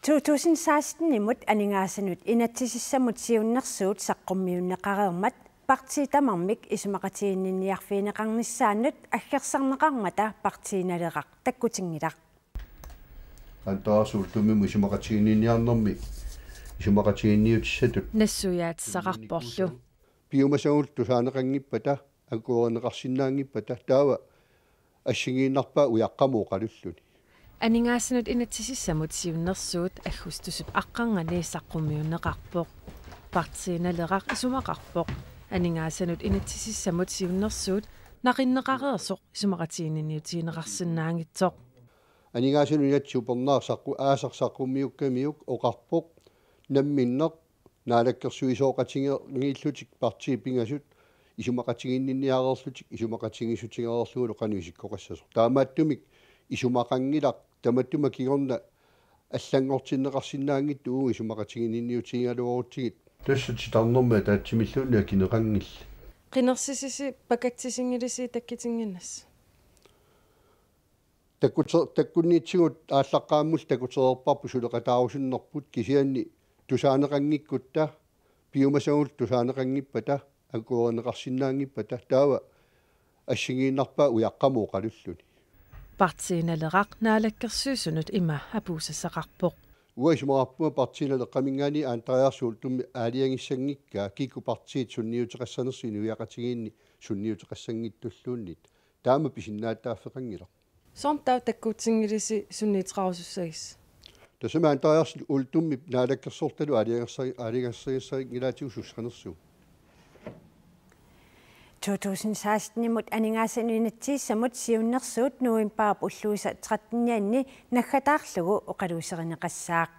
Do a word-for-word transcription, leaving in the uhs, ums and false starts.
To tusind seksten-imut aningaasanut inatsisissamut siunnersuut saqqummiunneqareermat partiit tamarmik isumaqatiginninniarfigineqarnissaannut aggersarneqarmata Partii Naleraq takkutinngilaq. Antaarsuultummi isumaqatiginninniarnermi isumaqatiginniutissatut nassuiaatissaqarporlu. Piumasagullu tusaaneqanngippata akuerineqarsinnaanngippata taava assigiinnarpaat ujaqqamut oqalulluni. Aningaasanut inatsisissamut siunnersuut aggustusip aqqarnganni saqqummiunneqarpoq. Partii Naleraq isumaqarpoq aningaasanut inatsisissamut siunnersuut naqinneqareersoq isumaqatiginninniutigineqarsinnaanngitsoq. Aningaasanut inatsisit upernaaq saqqu-, aasaq saqqummiukkamiuk oqarpoq namminneq naalakkersuisooqatigeerlutik partiit pingasut isumaqatiginninniareerlutik isumaqatigiissutigereerlugulu qanoq isikkoqassasoq. Taamaattumik isumaqanngilaq, tamatuma kingorna allanngortinneqarsinnaanngitsut uagut isumaqatiginninniutigigaluarutsigit. Tassa titarnermi ataatsimilluunniit akineqanngillat. Qinersisisi pakatsisinngilisi takkutinnginnassi? Takkute-, takkunniitsigut aallaqqaammulli takutereerparput suleqataarusunnerput, kisianni tusaaneqanngikkutta piumasagullu tusaaneqanngippata akuerineqarsinnaanngippata taava assigiinnarpaat ujaqqamut oqalulluni. Partii Naleraq naalakkersuisunut ima apuussassaqarpoq. Uanga isumaqarpunga Partii Naleqqaminngaanniit Antaariarsuultummi aalajangissanngikkaa kikkut partiit sunniuteqassanersut inuiaqatigiinni sunniuteqassanngitsulluunniit. Taama pisinnaatitaaffeqanngilaq. Soormi taava takkutsinngilisi sunniuteqarusussagisi? Tassami Antaariarsuultummi naalakkersuulluta aalajangersa-, aalajangersarinngilaatigut sussanersugut. To tusind seksten-imut aningaasanut inatsisissamut siunnersuut novembarip ulluisa trettenianni naggataarlugu oqaluuserineqassaaq.